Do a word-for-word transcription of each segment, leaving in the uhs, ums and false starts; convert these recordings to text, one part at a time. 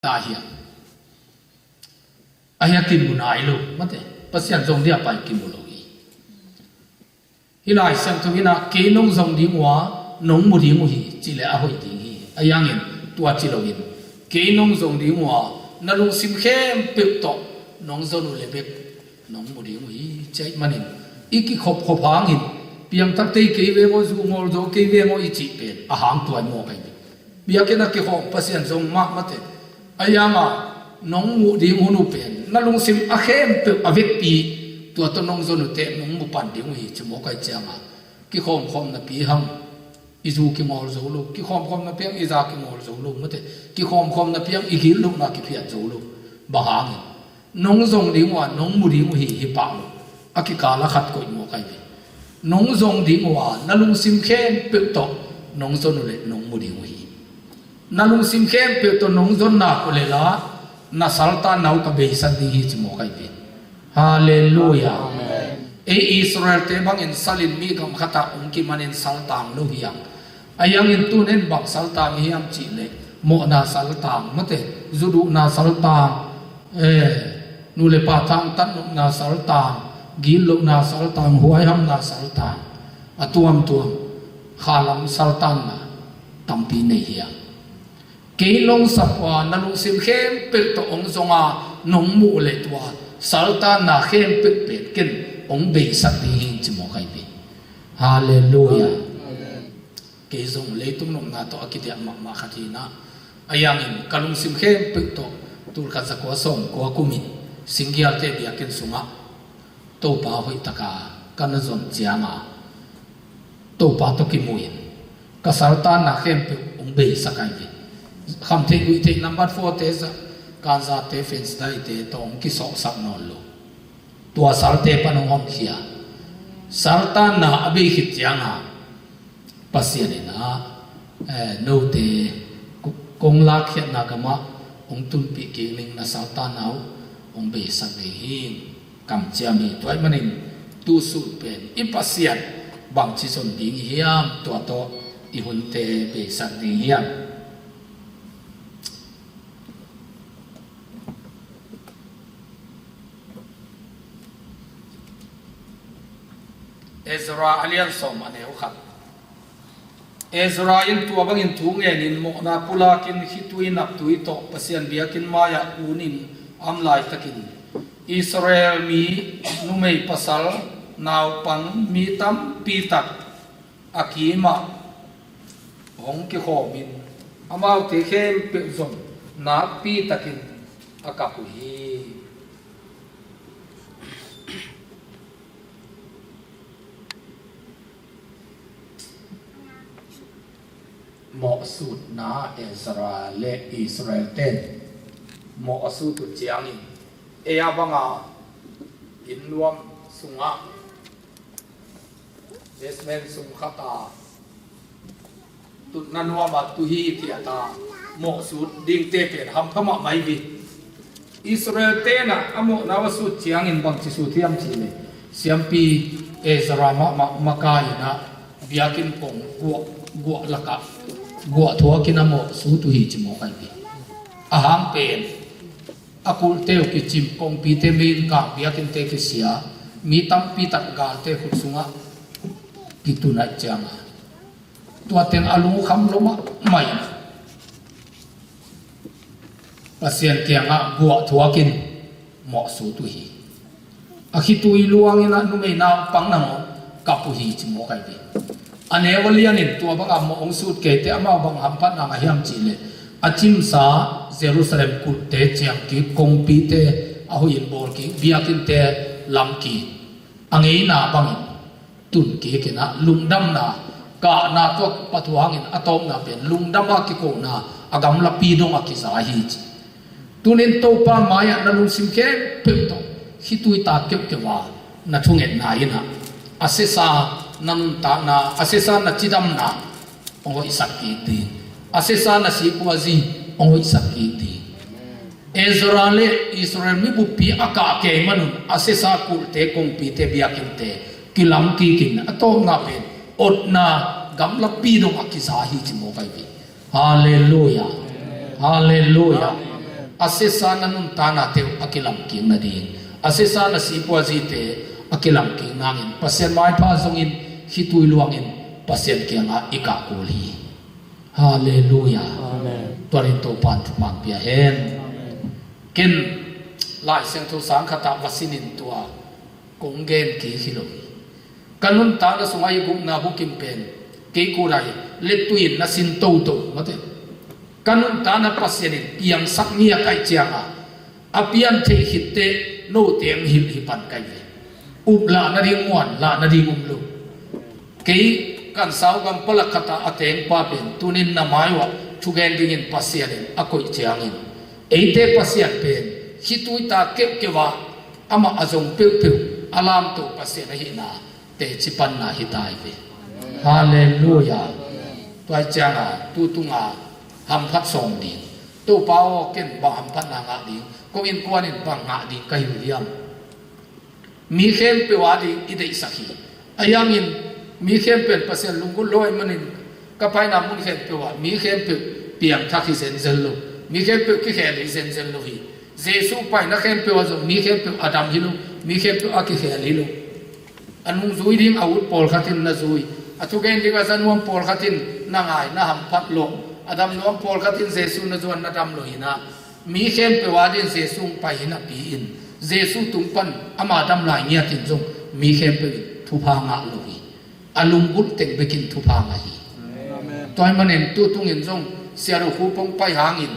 ta hiam? A hia kimu nai lo mate, Pasian zong dia pai kimu lo hi. Hih Lai Siangtho in ah kei nong zong ding uh a nong mu ding uh hi ci leh a hoih ding hi. A hiangin tua ci loin kei nong zong ding uh a na lungsim khempeuh tawh nong zon uh leh bek nong mu ding uh hi ci ahih manin i kikhopkhop hangin piangthak tei kei veng aw, zu ngawl zo kei veng aw i cih pen a hang tuai mawk ahi. Biakinn a kikhawm Pasian zong mahmah te. A hiangah nong muh ding hun uh pen na lungsim a khempeuh a vekpi tua tawh nong zon uh teh nong mu pan ding uh hi ci mawk ahi ciangah kikhawmkhawm napi hang i zu kingawl zo lo, kikhawmkhawm napi hang i za kingawl zo lo mate, kikhawmkhawm napi hang i gitlohna kiphiat zo lo. Bang hangin nong zong ding uh a nong mu ding uh hi, hi pah lo. A kikal a khat koih mawk ahi ve. Nong zong ding uh a na lungsim khempeuh tawh nong zon uh leh nong mu ding uh hi. Na lungsim khempeuh tawh nong zon nak uh leh la na saltanna uh ka beisak ding hi ci mawk ahi ve. Halleluiah. Amen. Ei Israel-te bangin salin mi gam khatah hong kimanin saltang lo hiang. A hiangin tunin bang saltang hiam cih leh mawhna saltang mate, zuduhna saltang, eh, nu le pa thangtat nopna saltang, gitlohna saltang, huaihamna saltang, a tuamtuam khalam saltanna tampi nei hiam? Kei nong sap uh a na lungsim khempeuh tawh hong zong a nong muh leh tua saltanna khempeuh pen ken hong beisak ding hi ci mawk ahi ve. Halleluiah. Kei zong leitung nopna tawh a kidiah mahmah khat hi-in ah, a hiangin ka lungsim khempeuh tawh tulkhat zakua sawmkua kumin Singgialte biakinn sungah Topa hoihtaka ka na zon cianga Topa tawh kimuin ka saltanna khempeuh hong beisak ahi ve. Khamtheih guihtheih number four-te za, kanzate fence daite tawh hong kisawhsak nawn lo. Tua salte pan hong honkhia. Saltanna a bei khit cianga Pasian in ah, eh, note ko-, kong lakkhiatna gamah hong tunpih kik ning, na saltanna uh hong beisak ding hi. Kamciam hi. Tua ahih manin tu sun pen i Pasian bangci zon ding i hiam, tua tawh i hunte beisak ding hiam? Ezra a lian sawm a neu khat. Ezra in tua bangin thu ngenin mawhna pulakin khitui naptui tawh Pasian biakinn mai-ah kunin a om laitakin Israel mi numei pasal naupang mi tampi tak a kimah hong kikhawmin amaute khempeuh zong nakpi takin a kap uh hi. Mawhsutna. Ezra le Israel ten mawh a sut uh ciangin ei a banga inn nuam sungah basement sung khat a tutna nuam a tu hi, tiah ta mawhsut dingte pen hampha mahmah hi. Israel tenah a mawhna uh a sut ciangin bangci sut hiam cih leh siampi Ezra mahmah makai-in ah biakinn kong guah, guah lakah guah thuakin a mawhsut uh hi ci mawk ahi. A hang pen a kulhte uh kicim, kongpite mei in kang, biakinnte kisia, mi tampi tak galte khut sungah kitun ahih ciangin tua teng a lungkham lo mahmah in Pasian kiangah guah thuakin mawhsut uh hi. A khitui luangin ah numei naupang nangawn kap uh hi ci mawk ahi. A neu a lianin tua banga mawh hong sut keite amau bang hamphatna ngah hiam cih leh a cimsa Jerusalem kulhte ciangkik, kongpite a hoihin bawlkik, biakinnte lamkik, a ngeina bangin tunkikin ah lungdamna, kahna tawh pathuangin a tawpna pen lungdam a kikona, a gamlapi dong a kiza hi ci. Tunin Topa mai-ah na lungsim khempeuh tawh khitui ta keuhkeuh a na thungetna in ah a sesa na nuntakna, a sesa na cidamna hong hoihsak kik ding, a sesa na sikuazi hong hoihsak kik ding. Ezra le Israel mi buppi a kah kei manun a sesa kulhte, kongpite, biakinnte kilamkikin a tawpna pen otna gamlapi dong a kiza hi ci mawk ahi. Halleluiah. Halleluiah. A sisan a nuntakna teuh a kilamkik nading, a sisan a sipuazite a kilamkik nangin Pasian maipha zongin, khitui luangin Pasian kiangah i kah kul hi. Halleluiah. Amen. Tua in Topa'n thupha pia hen. Amen. Ken Lai Siangtho sang khatah va sinin tua kong gen kik hi lo hi. Ka nuntakna sungah i gukna bukim pen kei kudai le tuin na sin toto mate. Ka nuntakna Pasian in piangsak ngiat ahih ciangah a pian theih khitte note ang hilh hi pan kai ve. Up lah nading, muan lah nading um lo. Kei kan sau gam palak khatah a tengpa pen tunin na mai uah thugen dingin Pasian in a koih ciangin eite Pasian pen khitui ta keuhkeuh a amah a zong peuhpeuh a lamto Pasian ahihna teci panna hi ta hi ve. Halleluiah. Tua ciangah tutunga hamphat sawm ding. Topa aw, ken bang hamphatna ngah ding, ko innkuan in bang ngah ding ka hi uh hiam? Mi khempeuh a ding i deihsak hi. Ahi hangin mi khempeuh in Pasian lunggulh lo ahih manin ka paina mun khempeuh ah mi khempeuh piangthak hi zenzen lo. Mi khempeuh kikhel hi zenzen lo hi. Jesu paina khempeuh ah zong mi khempeuh a dam hi lo. Mi khempeuh a kikhel hi lo. A nungzui ding a ut pawlkhat in na zui, a thugen ding a za nuam pawlkhat in na ngai, na hamphat lawh, a dam nuam pawlkhat in Jesu na zuan, na dam lawh hi na. Mi khempeuh a ding Jesu hong pai hi napi in Jesu tung pan ama dam lai ngiat in zong mi khempeuh in thupha ngah lo hi. A lunggulh teng bekin thupha ngah hi. Amen. Tua ahih manin tutungin zong Sia Do Khup hong pai hangin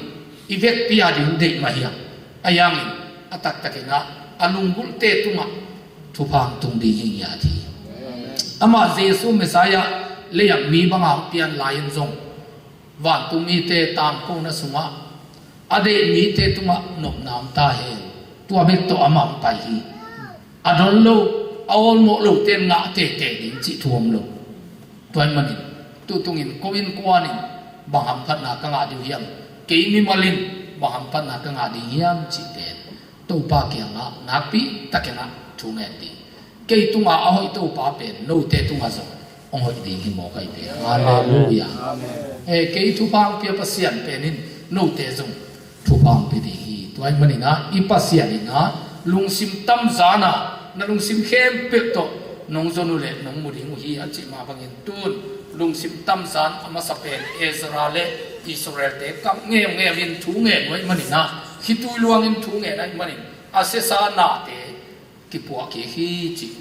i vekpi a ding deih mah hiam? Ahi hangin a taktakin ah a lunggulhte tungah thupha hong tung ding hi ngiat hi. Amah Jesu Messiah lei ah mi banga hong pian lai-in zong vantung mite tangkona sungah a deih mite tungah nopna om ta hen. Tua bek tawh amah hong pai hi. A don lo, a awlmawh lote in ngah teitei ding cih thu om lo. Tua ahih manin tutungin ko innkuan in bang hamphatna ka ngah ding uh hiam? Kei mimal in bang hamphatna ka ngah ding hiam cih pen Topa kiangah nakpi takin ah thu ngen ding. Kei tunga a hoih Topa pen note tungah zong hong hoih ding hi mawk ahi ve. Halleluiah. Amen. Eh, kei thupha hong pia Pasian pen in note zong thupha hong pia ding hi. Tua ahih manin ah i Pasian in ah lungsim tamzan a na lungsim khempeuh tawh nong zon uh leh nong mu ding uh hi a cih mah bangin tun lungsim tamzan a masa pen Ezra le Israelte kap ngemngem in thu ngen uh ahih manin ah khitui luangin thu ngen ahih manin a siasa nate kipuah kik hi cih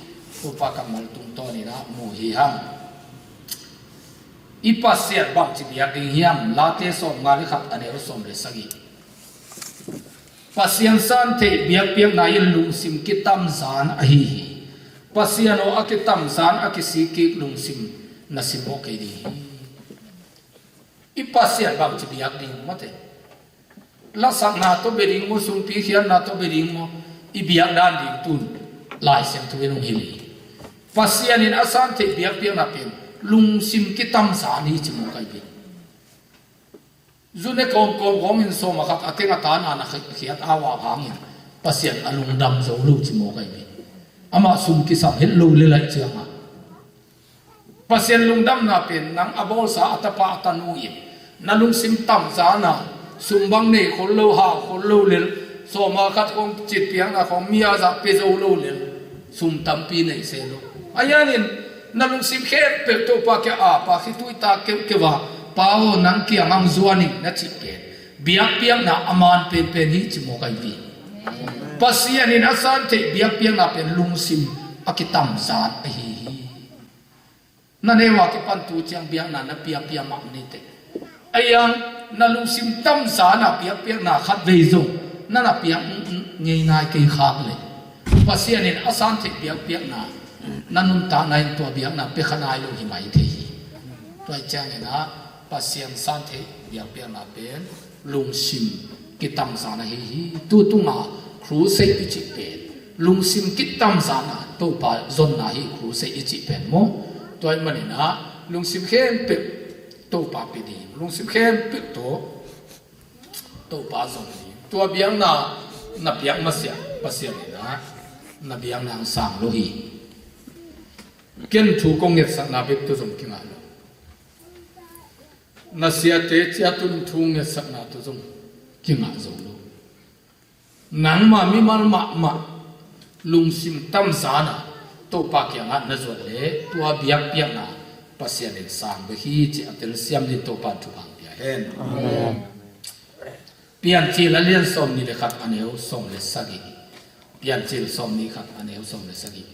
Topa kammal tungtawnin ah mu hi hang. I Pasian bangci biak ding hiam? Late sawmnga le khat a neu sawm le sagih. Pasian santheih biakpiakna in lungsim kitamzan ahi hi. Pasian aw, a kitamzan a kisik kik lungsim na simmawh kei ding hi. I Pasian bangci biak ding mate. Lasakna tawh bia ding maw, sumpi khiatna tawh bia ding maw, i biak dan ding tun Lai Siangtho in hong hilh hi. Pasian in a santheih biakpiakna pen lungsim kitamzan hi ci mawk ahi ve. Zu ne kawmkawm khawngin sawm a khat a teng a tana na khiat a, a hangin Pasian a lungdam zo lo ci mawk ahi ve. Amah sum kisam het lo le laih ciangah Pasian lungdamna pen nang a bawlsa a tapa a tanu in na lungsim tamzan a sum bang nei khol lo, hau khol lo lel, sawma khat khawng citpiakna khawng mi a zah pia zo lo lel, sum tampi nei se lo. Ahi hangin na lungsim khempeuh Topa kiang a, Pa, khitui ta keuhkeuh a, Pa aw, nang kiang hong zuan ing na cih pen biakpiakna a man penpen hi ci mawk ahi ve. Pasian in a santheih biakpiakna pen lungsim a kitamzan ahi hi. Na neu a kipan tu ciang biakna na piapia mah ni teh. Ahi hang na lungsim tamzan a biakpiakna khatvei zong na na piak ngei nai kei khak leh Pasian in a santheih biakpiakna na nuntakna in tua biakna pia kha nai lo hi mai thei hi. Tua hi ciangin ah Pasian santheih biakpiakna pen lungsim kitamzan ahi hi. Tu tunga crusade i cih pen lungsim kitamzan a Topa zonna hi, crusade i cih pen maw. Tua ahih manin ah lungsim khempeuh Topa pia ding, lungsim khempeuh tawh Topa zon ding. Tua biakna na piak masiah Pasian in ah na biakna hong sang lo hi. Ken thu kong ngetsakna bek tawh zong kingah lo. Na siate ciatun thu ngetsakna tawh zong kingah zo lo. Nangma mimal mahmah lungsim tamzan a Topa kiangah na zuat leh tua biakpiakna Pasian in sang bek hi, ci a telsiam ding Topa in thupha pia hen. Amen. Piancil a lian sawmnih le khat, a neu sawm le sagih. Piancil sawmnih khat, a neu sawm le sagih.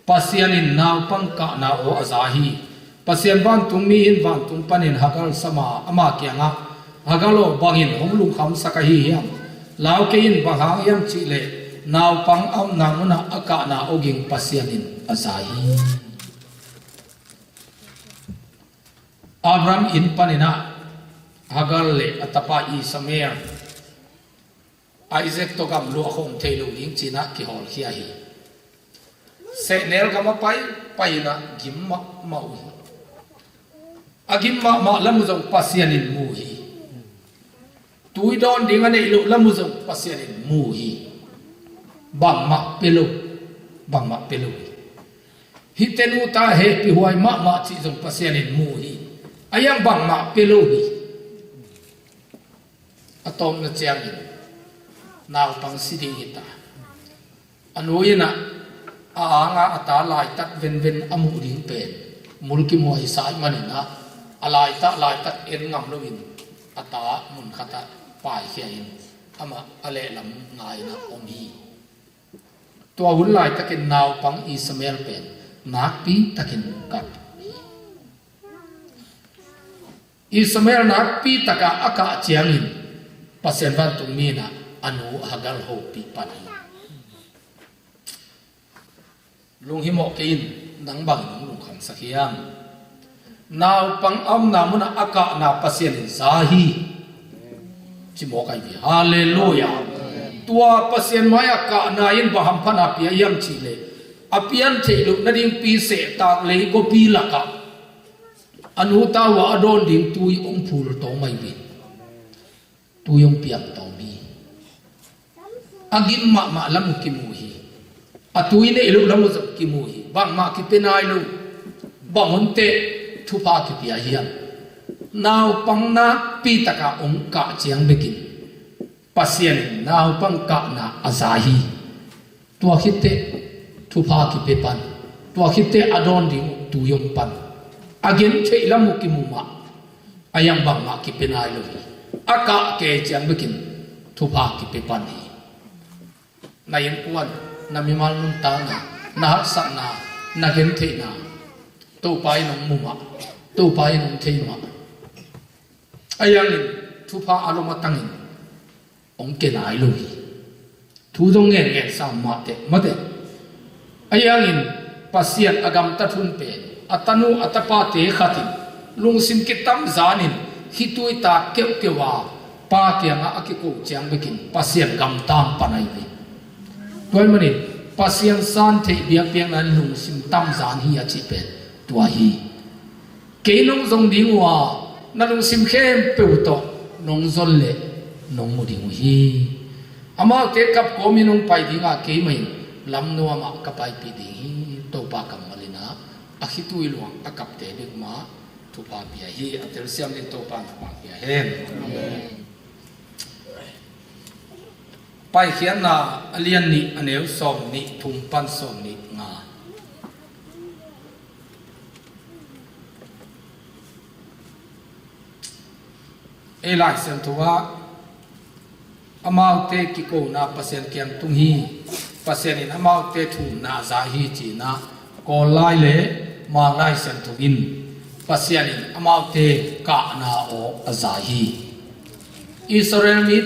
Pasian in naupang kahna aw a za hi. Pasian vantungmi in vantung panin Hagar sam a, ama kiangah, Hagar aw, bangin hong lungkhamsak ahi hiam? Lau kei in, bang hang hiam cih leh naupang a omna munah a kahna aw ging Pasian in a za hi. Abraham inn panin ah Hagar le a tapa Ishmael, Isaac tawh gamluah khawm thei lo ding ci-in ah kihawlkhia hi. Sehnel gam a pai, pai-in ah gim mahmah uh hi. A gim mahmah lam uh zong Pasian in mu hi. Tui dawn ding a neih loh lam uh zong Pasian in mu hi. Bangmah pia lo, bangmah pia lo hi. Hihte nu ta hehpihhuai mahmah cih zong Pasian in mu hi. A hiang bangmah pia lo hi. A tawpna ciangin naupang si ding hi ta. A nu in ah a anga a ta laitat venven a muh ding pen mulkimhuai sa ahih manin ah, a laitat laitat en ngam loin a ta mun khatah paikhia in amah a lehlam ngai-in ah om hi. Tua hun laitakin naupang Ishmael pen nakpi takin kap hi. Ishmael nakpi taka a kah ciangin Pasian vantungmi in ah a nu Hagar hopih pan hi. Lunghimawh kei in, nang bangin hong lungkhamsak hiam? Naupang a omna munah a kahna Pasian in za hi. Ci mawk ahi ve. Halleluiah. Tua Pasian mai-ah kahna in bang hamphatna pia hiam cih leh, a pian theih loh nadingpi sehtak lei gawpi lakah a nu ta uh a dawn ding tui hong phul tawm ahi ve. Tui hong piang tawm hi. A gim mahmah lam uh kimu hi. A tui neih loh lam uh zong kimu hi. Bangmah kipia nai lo. Bang hun teh thupha kipia hiam? Naupang nakpi taka hong kah ciang bekin Pasian in naupang kahna a za hi. Tua khit teh thupha kipia pan. Tua khit teh a dawn ding uh tui om pan. A gentheih lam uh kimu mah. A hiang bangmah kipia nai lo hi. A kah kei ciang bekin thupha kipia pan hi. Na innkuan, na mimal nuntakna, na haksatna, na gentheihna Topa in hong mu mah. Topa in hong thei mah. A hiangin thupha a lom a tangin hong ke nai lo hi. Thu zong ngenngen sam mah teh, mate. A hiangin Pasian a gamtat hun pen a tanu a tapate khat in lungsim kitam zanin khitui ta keuhkeuh a pa kiangah a kiko ciang bekin Pasian gamtang pan ahi ve. Tua ahih manin Pasian san theih biakpiakna in lungsim tamzan hi a cih pen tua hi. Kei nong zong ding uh a, na lungsim khempeuh tawh nong zon leh nong mu ding uh hi. Amaute kap kawmin hong pai ding a, keimah in lamnuam ah ka paipih ding hi. Topa kammal in ah a khitui luang a kapte bek mah thupha pia hi. A telsiam ding Topa in thupha pia hen. Amen. Paikhiatna a lian nih, a neu sawmnih thum pan sawmnih nga. Ei Lai Siangtho ah amaute kikona Pasian kiang tung hi. Pasian in amaute thumna a za hi ci-in ah Kawl lai le Mang Lai Siangtho in Pasian in amaute kahna aw a za hi. Israel mi